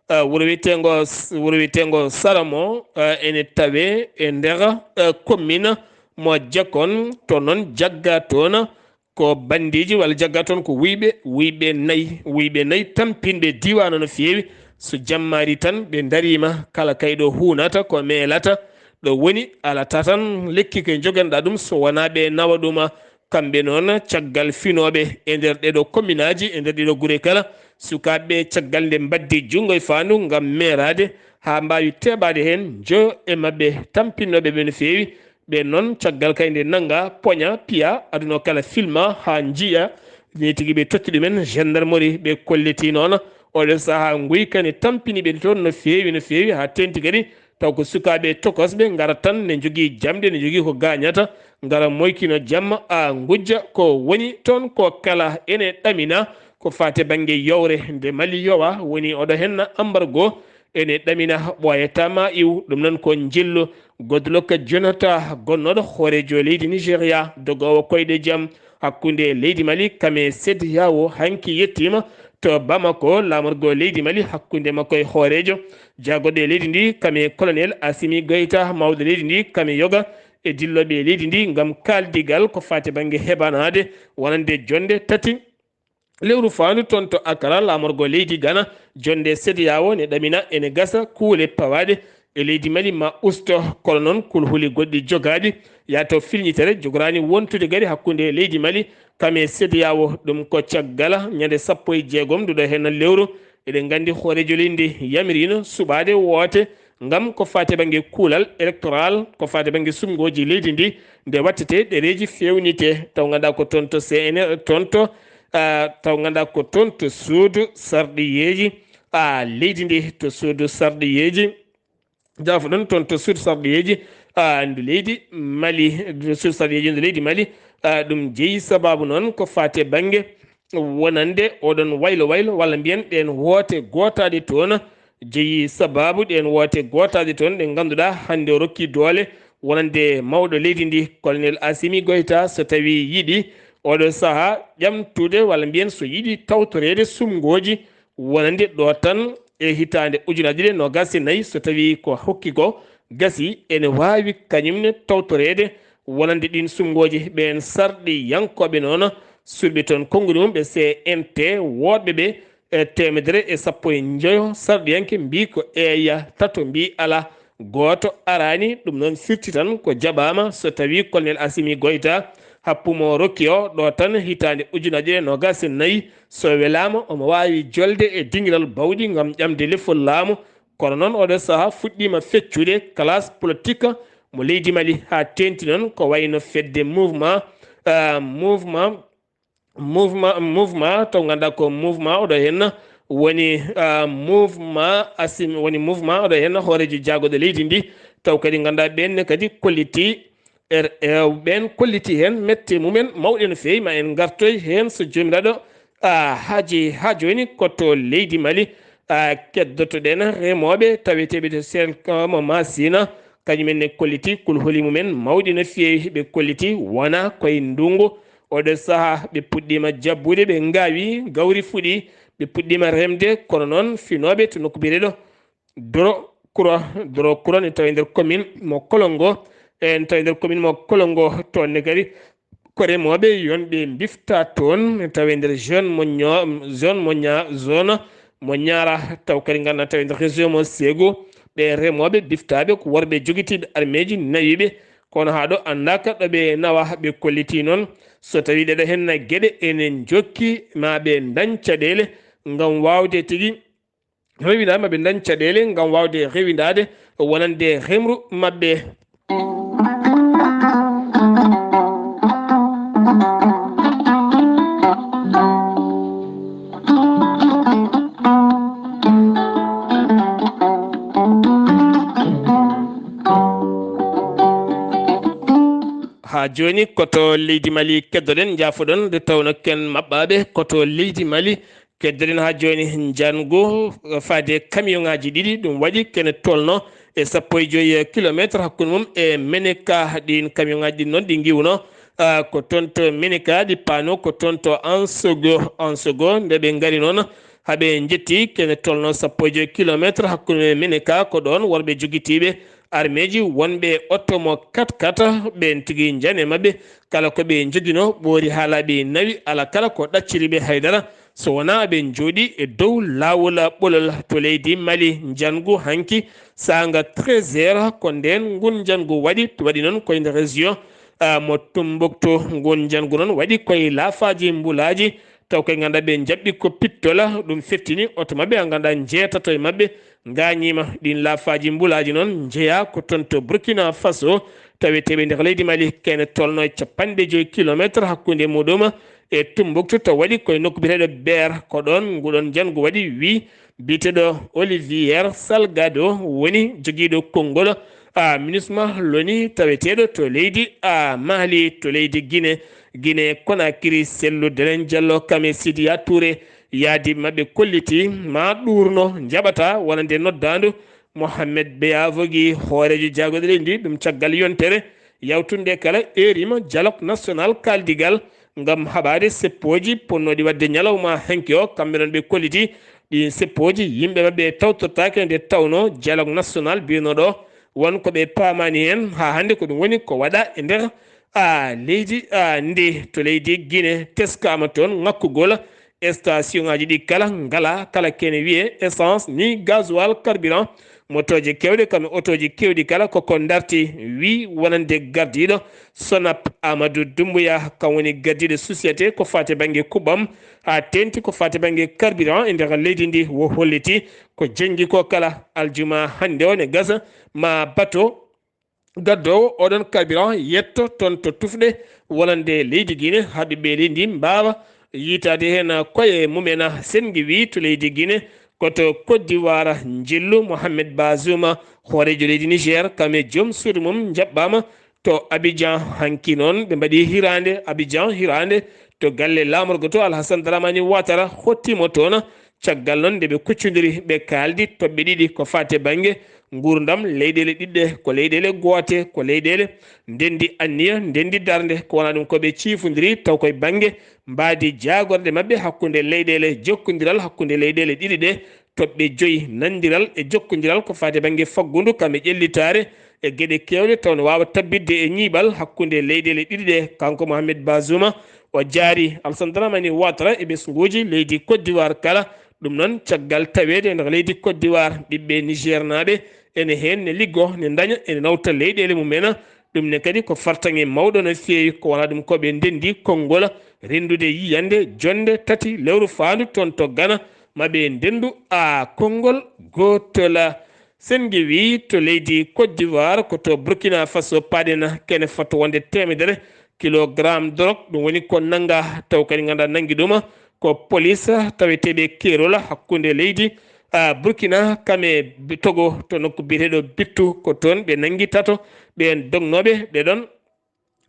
ah, wuro wiyeteengo, wuro wiyeteengo Saramo, ah, ene tawee e nder, ah, commune mo Jakkon, to noon jagga toon ko banndiiji walla jagga toon ko wuyɓe, wuyɓe nayi, wuyɓe nayi tampinɓe diiwaan o no feewi. So jammaari tan ɓe ndariima, kala kayɗo huunata ko meelata ɗo woni, alata tan lekki ko njoganɗaa ɗum so wonaa ɓe nawa ɗum. Kamɓe noon, caggal finooɓe e nder ɗeɗo kominaaji, e nder ɗiɗo gure kala, sukaaɓe caggal nde mbaddi junngo e faandu ngam meeraade haa mbaawi teeɓaade heen, njoyo e maɓɓe tampinnooɓe ɓe no feewi. Ɓeen noon, caggal kay nde nannga, poña, piya, aduna o kala filma haa njiya. Nii tigi ɓe totti ɗumen gendarmerie, ɓe kolliti noon. Oɗo sahaa nguyka ne tampini ɓe toon no feewi, no feewi, haa teenti kadi taw ko sukaaɓe tokosɓe ngara tan ne njogii jamɗe, ne njogii ko gaañata, ngara moykino jamma a ngujja. Ko woni toon ko kala ene ɗamina ko faati bannge yowre nde Mali yowa, woni oɗo henna embargo ene ɗamina ɓooyata ma iw. Ɗum noon ko njillu Goodluck Jonathan, gonnooɗo hooreejo leydi Nigéria, dogoowo koyɗe jam hakkunde leydi Mali kame CEDEAO, hanki yettiima to Bamako, laamorgo leydi Mali, hakkunde makko e hooreejo jaagorɗo e leydi ndi kame Colonel Assimi Goïta, mawɗo leydi ndi kame yoga e dillooɓe e leydi ndi ngam kaaldigal ko faati bannge heɓanaade wonande jonnde tati lewru faandu toon to Accra, laamorgo leydi Ghana, jonnde CEDEAO ne ɗamina ene gasa kuule pawaaɗe e leydi Mali ma usto, kono noon kulhuli goɗɗi jogaaɗi yaato filñitere jogoraani wontude kadi hakkunde leydi Mali kame CEDEAO. Ɗum ko caggal ñande sappo e jeegom nduɗo heen lewru. Eɗen nganndi hooreejo leydi ndi yamiriino suɓaade woote ngam ko faati bannge kuulal électoral, ko faati bannge suɓngooji leydi ndi, nde wattete ɗereeji feewnite, taw ngannduɗaa ko toon to C N R, toon to, ah, taw ngannduɗaa ko toon to suudu sarɗiyeeji, ah, leydi ndi, to suudu sarɗiyeeji. Jaafoɗon toon to suudu sarɗiyeeji, ah, ndu leydi Mali, suudu sarɗiyeeji ndu leydi Mali, ah, ɗum jeyi sabaabu noon ko faati bannge wonande oɗon waylo waylo, walla mbiyen ɗeen woote gootaaɗe toon, jeyi sabaabu ɗeen woote gootaaɗe toon ɗe ngannduɗaa hannde o rokki doole wonande mawɗo leydi ndi, Colonel Assimi Goïta, so tawii yiɗi oɗo sahaa ƴamtude, walla mbiyen so yiɗi tawtoreede suɓngooji wonande ɗo tan e hitaande ujunaaji ɗiɗi e noogaas e nayi, so tawii ko hokki ko gasii, ene waawi kañum ne tawtoreede wonande ɗiin suɓngooji. Ɓeen sarɗiyankooɓe noon, surɓe toon konnguɗi mum ɓe C N T, woɗɓe ɓe, e teemedere e sappo e njoyo sarɗiyanke mbii ko eeya, tato mbii alaa, gooto araani. Ɗum noon firti tan ko jaɓaama so tawii Colonel Assimi Goïta, happu mo rokki o ɗo tan hitaande ujunaaji ɗiɗi e noogaas e nayi, so welaama, omo waawi jolde e dingiral bawɗi ngam ƴamde lefol laamu. Kono noon, oɗo sahaa fuɗɗiima feccude classe politique mo leydi Mali, haa teeŋti noon ko wayno fedde mouvement, ah, mouvement, mouvement, mouvement taw ngannduɗaa ko mouvement oɗo heen woni, ah, mouvement Assimi, woni mouvement oɗo heen hooreejo jaagorɗe leydi ndi, taw kadi ngannduɗaa ɓeen ne kadi kolliti, er, eh, ɓeen kolliti heen mette mumen mawɗe no feewi. Ma en ngartoy heen so Joomiraaɗo, ah, haaji haa jooni ko to leydi Mali, ah, keddoto-ɗen remooɓe taweteeɓe to Serkamo Masina, kañum en ne kolliti kulhuli mumen mawɗi no feewi. Ɓe kolliti wona koye ndunngu. Oɗo sahaa ɓe puɗɗiima jabbude, ɓe ngaawi, gawri fuɗi, ɓe puɗɗiima remde, kono noon finooɓe to nokku biyeteeɗo Doro Kura, Doro Kura ne tawi nder commune mo Kolongo, en tawi nder commune mo Kolongo, toon ne kadi ko remooɓe yonɓe mbifta toon, ne tawi nder zone mo Ño-, zone mo Ña-, zone mo Ñaara, taw kadi ngannduɗaa tawi nder région mo Ségou, ɓe remooɓe biftaaɓe ko worɓe jogitiiɓe armeeji nawiiɓe, kono haa ɗo anndaaka ɗo ɓe nawa. Ɓe kolliti noon so tawi ɗeɗo heen geɗe ene njokki, ma ɓe ndañ caɗeele ngam waawde tigi rewindaade, ma ɓe ndañ caɗeele ngam waawde rewindaade wonande remru maɓɓe. Haa jooni, ko to leydi Mali keddoɗen, njaafoɗon, nde tawnoo ko en maɓɓaaɓe, ko to leydi Mali keddoɗen haa jooni. Njanngu faade camion ŋaaji ɗiɗi, ɗum waɗi ko ene tolnoo e sappo e joy kilomeetre hakkunde mum e Meneka. Ɗiin camion ŋaaji ɗiin noon ɗi ngiwnoo, ah, ko toon to Meneka, ɗi paanoo ko toon to Ansogo, Ansogo. Nde ɓe ngari noon, haa ɓe njetti ko ene tolnoo sappo e joy kilomeetre hakkunde Meneka, ko ɗoon worɓe jogitiiɓe armeeji wonɓe oto mo kat kat, ɓeen tigi njane maɓɓe, kala ko ɓe njoginoo ɓoori haa laaɓi nawi, alaa kala ko ɗacciri ɓe hay dara, so wonaa ɓe njooɗii e dow laawol ɓolol to leydi Mali. Njanngu hanki saanga treize heures, ko ndeen nguun njanngu waɗi, waɗi noon koye nder région, ah, mo Tumbuktu. Nguun njanngu noon waɗi koye laafaaji mbulaaji, taw koye ngannduɗaa ɓe njaɓɓi ko pittola, ɗum fettini oto maɓɓe, a ngannduɗaa, njeetato e maɓɓe ngaañiima. Ɗiin laafaaji mbulaaji noon njeyaa ko toon to Burkina Faso, taweteeɓe nder leydi Mali, ko ene tolnoo e capanɗe joy kilomeetre hakkunde muɗum e Tumbuktu, taw waɗi koye nokku biyeteeɗo Beer. Ko ɗoon nguɗoon njanngu waɗi, wii biyeteeɗo Olivier Salgado woni jogiiɗo konngol, ah, MINUSMA, loni taweteeɗo to leydi, ah, Mali, to leydi Gine, Gine Konakiri. Sellu Delen Jallo kam e Sidiya Touré, yaadiiɓe maɓɓe kolliti ma ɗuurno njaɓata wonande noddaandu Mohamed Beyavogi, hooreejo jaagorɗe leydi ndi, ɗum caggal yontere yawtunde kala, eerima Dialogue National, kaaldigal ngam haɓaade seppooji ponnooɗi waɗde ñalawma hanki o. Kamɓe noon ɓe kolliti ɗiin seppooji, yimɓe maɓɓe tawtortaake, nde tawnoo Dialogue National mbiyunoo ɗo won ko ɓe paamaani heen. Haa hannde ko ɗum woni ko waɗa e nder, a, leydi, a, ndi. To leydi Gine, teskaama toon ŋakkugol station ŋaaji ɗi kala ngalaa kala ko ene wiyee essence ni gasoil, carburant. Motooje keewɗe kam e otooji keewɗi kala ko ko ndarti, wii wonande gardiiɗo Sonap, Amadou Doumbouya, kam woni gardiiɗo société ko faati bannge kuɓɓam, haa teeŋti ko faati bannge carburant e nder leydi ndi. Wo holliti ko jenngi ko kala, aljuma hannde o ne gasa ma bato gaddoowo oɗon carburant yetto toon to tufɗe wonande leydi Gine, haa ɓiɓɓe leydi ndi mbaawa yiytaade heen koye mumen. Senngi wii to leydi Gine, ko to Côte d'Ivoire, njillu Mohamed Bazoum, hooreejo leydi Niger, kam e joom suudu mum njaɓɓaama to Abidjan. Hanki noon ɓe mbaɗi hiraande, Abidjan hiraande, to galle laamorgo to, Alhassane Dramani Ouattara hottiima toon. Caggal noon nde ɓe kuccondiri, ɓe kaaldi toɓɓe ɗiɗi ko faati e bannge nguurndam leyɗeele ɗiɗɗe, ko leyɗeele goote, ko leyɗeele ndenndi anniya, ndenndi darnde. Ko wonaa ɗum ko ɓe ciifondiri taw koye bannge mbaadi jaagorɗe maɓɓe hakkunde leyɗeele, jokkondiral hakkunde leyɗeele ɗiɗi ɗe, toɓɓe joyi, nanndiral e jokkondiral ko faati e bannge faggundu kam e ƴellitaare e geɗe keewɗe, taw no waawa tabbitde e ñiiɓal hakkunde leyɗeele ɗiɗi ɗe. Kanko Mohamed Bazouma, o jaari Alassane Dramane Ouattara e ɓesnguuji leydi Côte d'Ivoire kala. Ɗum noon, caggal taweede e nder leydi Côte d'Ivoire, ɓiɓɓe Nigernaaɓe ene heen, ne liggo, ne ndaña, ene nawta leyɗeele mum en. Ɗum ne kadi ko fartaŋŋe mawɗo no feewi, ko wonaa ɗum ko ɓe ndenndi konngol renndude yiyannde jonnde tati lewru faandu toon to Ghana, ma ɓe ndenndu a konngol gootol. Sen ngewi to leydi Côte d'Ivoire, ko to Burkina Faso paaɗen kene fotto wonde teemedere kilogram dorog, ɗum woni ko nannga, taw kadi ngannda nanngi ɗum ko police taweteeɓe keerol hakkunde leydi, a, Burkina kam e Togo, to nokku biyeteeɗo Bittu, ko toon ɓe nanngi tato ɓeen dognooɓe ɓe ɗon,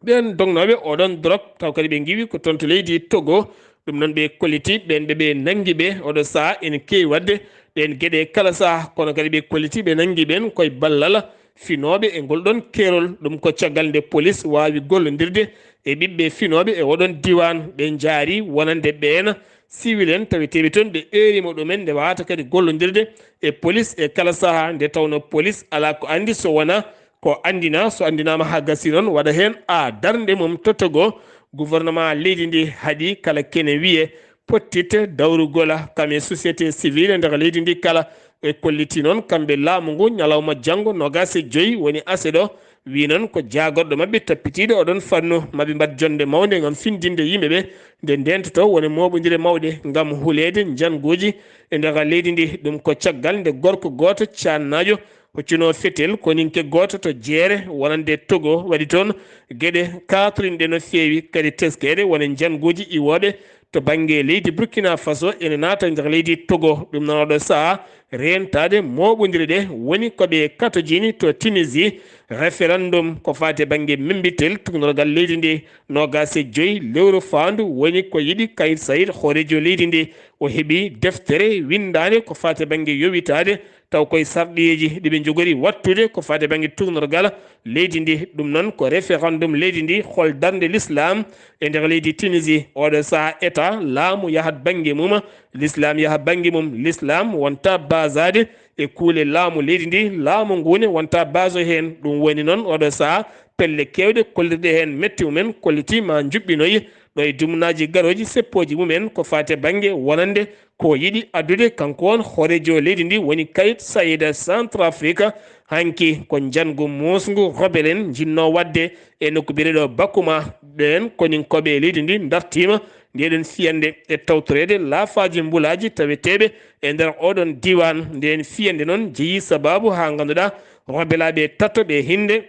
ɓeen dognooɓe oɗon dorog, taw kadi ɓe ngiwi ko toon to leydi Togo. Ɗum noon ɓe kolliti ɓeen ɓe ɓe nanngi ɓe oɗo sahaa ene keewi waɗde ɗeen geɗe kala sahaa, kono kadi ɓe kolliti ɓe nanngi ɓeen koye ballal finooɓe e ngol ɗon keerol. Ɗum ko caggal nde police waawi gollondirde e ɓiɓɓe finooɓe e oɗon diiwaan. Ɓe njaari wonande ɓeen civil en taweteeɓe toon, ɓe eeriima ɗumen nde waawata kadi gollondirde e police e kala sahaa, nde tawnoo police alaa ko anndi so wonaa ko anndina, so anndinaama haa gasii noon, waɗa heen a darnde mum to Togo. Gouvernement leydi ndi haɗi kala kene wiye pottit dawrugol kam e société civile nder leydi ndi kala. Ɓe kolliti noon kamɓe laamu ngu ñalawma janngo noogaas e joy woni aset o, wi noon ko jaagorɗo maɓɓe tappitiiɗo oɗon fannu, maɓe mbaɗ jonnde mawnde ngam findinde yimɓe ɓe nde ndeentoto wone mooɓondire mawɗe ngam huleede njannguuji e nder leydi ndi. Ɗum ko caggal nde gorko gooto caannaajo hoccuno fetel koninke gooto to jeere wonande Togo waɗi toon geɗe kaatorinɗe no feewi, kadi teskeede wone njannguuji iwooɓe to bannge leydi Burkina Faso ene naata nder leydi Togo. Ɗum noon oɗo sahaa reentaade mooɓondire ɗe woni ko ɓe katojini to Tunisie, référendum ko faati e bannge membitel tuugnorgal leydi ndi noogaas e joy lewru faandu woni ko yiɗi Kayit Sayid, hooreejo leydi ndi. O heɓi deftere winndaande ko faati e bannge yowitaade, taw koye sarɗiyeeji ɗi ɓe njogori waɗtude ko faati e bannge tuugnorgal leydi ndi. Ɗum noon ko référendum leydi ndi, hol darnde l'islam e nder leydi Tunisie. Oɗo sahaa État, laamu yahat bannge mum, l'islam yaha bannge mum, l'islam wonta basaade e kuule laamu leydi ndi, laamu ngu ne wonta baso heen. Ɗum woni noon oɗo sahaa pelle keewɗe kollirɗe heen metti mumen kolliti ma njuɓɓinoyi ɗo e dumunaaji garooji seppooji mumen ko faati e bannge wonande ko yiɗi addude kanko on hooreejo leydi ndi woni Kayit Sayid Centrafrique. Hanki ko njanngu muusngu rebel en njinnoo waɗde e nokku biyeteeɗo Bakuma. Ɓeen koninkooɓe e leydi ndi ndartiima ndeɗen fiyannde e tawtoreede laafaaji mbulaaji taweteeɓe e nder oɗon diiwaan. Ndeen fiyannde noon jeyi sabaabu haa ngannduɗaa rebelaaɓe tato ɓe hinnde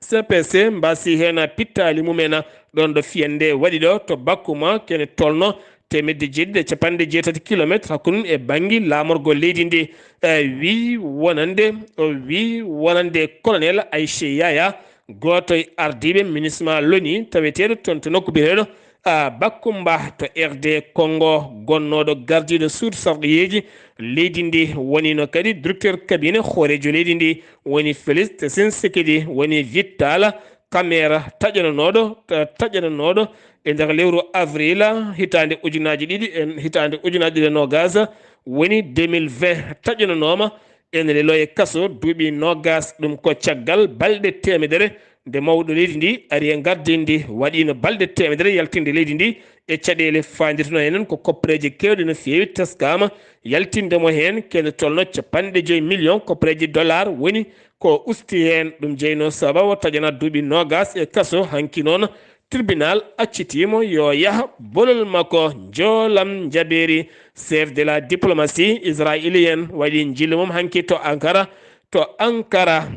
C P C mbaasi heen pittaali mumen ɗoon ɗo fiyannde waɗi ɗo to Bakuma, kene tolno teemedde jeeɗiɗi e capanɗe jeetati kilometre hakkunde mum e bannge laamorgo leydi ndi. E, wi wonande, o wi wonande colonel Aïché Yaya, gooto e ardiiɓe MINUSMA loni taweteeɗo toon to nokku biyeteeɗo a, Bakumba to R D Congo, gonnooɗo gardiiɗo suudu sarɗiyeeji leydi ndi, wonino kadi directeur cabinet hooreejo leydi ndi, woni Félix Tshisekedi, woni Vital Kamerhe, taƴananooɗo, ta-, taƴananooɗo e nder lewru avril hitaande ujunaaji ɗiɗi e, hitaande ujunaaji ɗiɗi e noogaas, woni deux mille vingt, taƴananooma ene leloo e kaso duuɓi noogaas. Ɗum ko caggal balɗe teemedere nde mawɗo leydi ndi ari e gardin ndi, waɗiino balɗe teemedere yaltinde leydi ndi e caɗeele. Faandirtino enen ko koppareeji keewɗe no feewi teskaama yaltinde mo heen, kene tolno capanɗe joy million koppareeji dollar woni ko usti heen. Ɗum jeynoo sababu taƴana duuɓi noogaas e kaso. Hanki noon tribunal accitiimo yo yah bolol makko. Njoolam njabeeri, chef de la diplomatie israélienne waɗi njillu mum hanki to Ankara, to Ankara,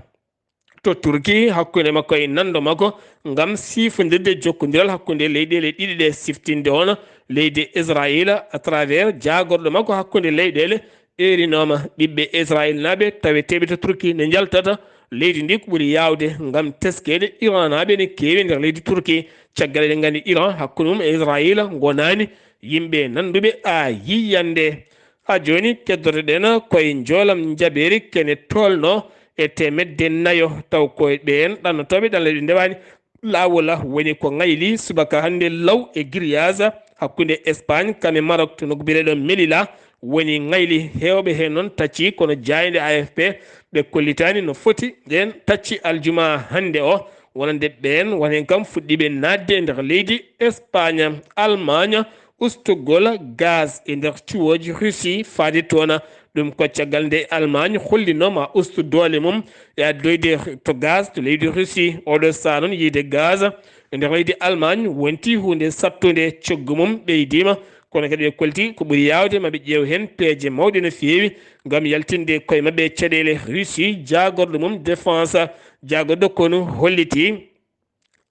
to Turki, hakkunde makko e nanndo makko ngam siifondirde jokkondiral hakkunde leyɗeele ɗiɗi ɗe, siftinde hono leydi Israayiila à travers jaagorɗo makko hakkunde leyɗeele, eerinooma ɓiɓɓe Israayiilnaaɓe taweteeɓe to Turki ne njaltata leydi ndi ko ɓuri yaawde ngam teskeede Iranaaɓe ne keewi nder leydi Turki. Caggal eɗen nganndi Iran hakkunde mum e Israayiila ngonaani yimɓe nannduɓe a yiyannde. Haa jooni keddoto-ɗen koye njoolam njabeeri kene tolno e teemedde nayo, taw ko ɓeen ɗannotooɓe ɗanle ɓe ndewaani laawol woni ko ŋayli subaka hannde law e grillage hakkunde Espagne kam e Maroc to nokku biyeteeɗo Melilla, woni ŋayli. Heewɓe heen noon tacci, kono jaaynde A F P ɓe kollitaani no foti ɗeen tacci aljuma hannde o, wonande ɓeen won heen kam fuɗɗiiɓe naatde e nder leydi Espagne. Allemagne ustugol gaz e nder cuwooji Russie faade toon. Ɗum ko caggal nde Allemagne hollinooma ustu doole mum e addoyde to gaz to leydi Russie. Oɗo sahaa noon, yiyde gaz e nder leydi Allemagne wonti huunde sattunde, coggu mum ɓeydiima. Kono kadi ɓe kolti ko ɓuri yaawde ma ɓe ƴeew heen peeje mawɗe no feewi ngam yaltinde koye maɓɓe caɗeele. Russie, jaagorɗo mum défense, jaagorɗo konu, holliti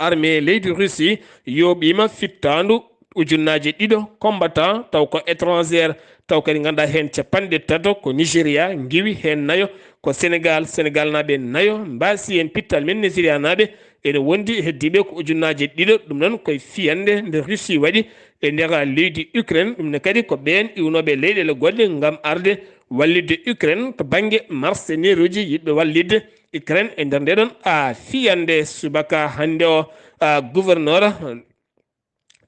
armée leydi Russie yooɓiima fittaandu ujunnaaje ɗiɗo combattant, taw ko étranger, taw kadi ngannduɗaa heen capanɗe tato ko Nigeria, ngiwi heen nayo ko Sénégal, Sénégal naaɓe nayo mbaasi heen pittal men Nigeria naaɓe, ene wondi heddiiɓe ko ujunnaaje ɗiɗo. Ɗum noon koye fiyannde nde Russie waɗi e nder leydi Ukraine. Ɗum ne kadi ko ɓeen iwnooɓe leyɗeele goɗɗe ngam arde wallitde Ukraine to bannge mercenaire uji yiɗɓe wallitde Ukraine e nder nde ɗon a fiyannde. Subaka hannde o, a gouverneur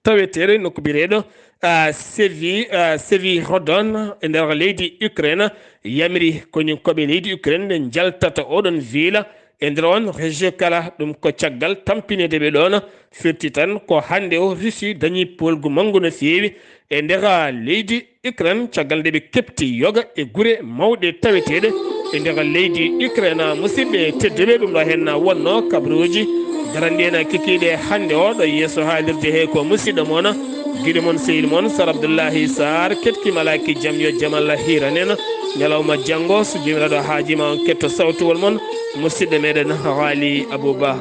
taweteeɗo nokku biyeteeɗo, a, Sevi, a, Sevi Rodon e nder leydi Ukraine yamiri koñum koɓe leydi Ukraine nde njaltata oɗon viila e nder on région kala. Ɗum ko caggal tampinede ɓe ɗoon. Firti tan ko hannde o Russie dañi poolgu manngu no feewi e nder leydi Ukraine, caggal nde ɓe keɓti yoga e gure mawɗe taweteeɗe e nder leydi Ukraine. Musidɓe tedduɓe, ɗum ɗo heen wonnoo kabaruuji daranɗi en kikiiɗe hannde o ɗo yeeso haalirde he ko musidɗo mon, giɗo mon, sehil mon, Sar Abdullahi Sarr, keɗki malaaki jam yo jam Allah hiiran en. Ñalawma janngo, so Joomiraaɗo haajiima on ketto sawtuwol mon, musidɗo meɗen Haali Abouba.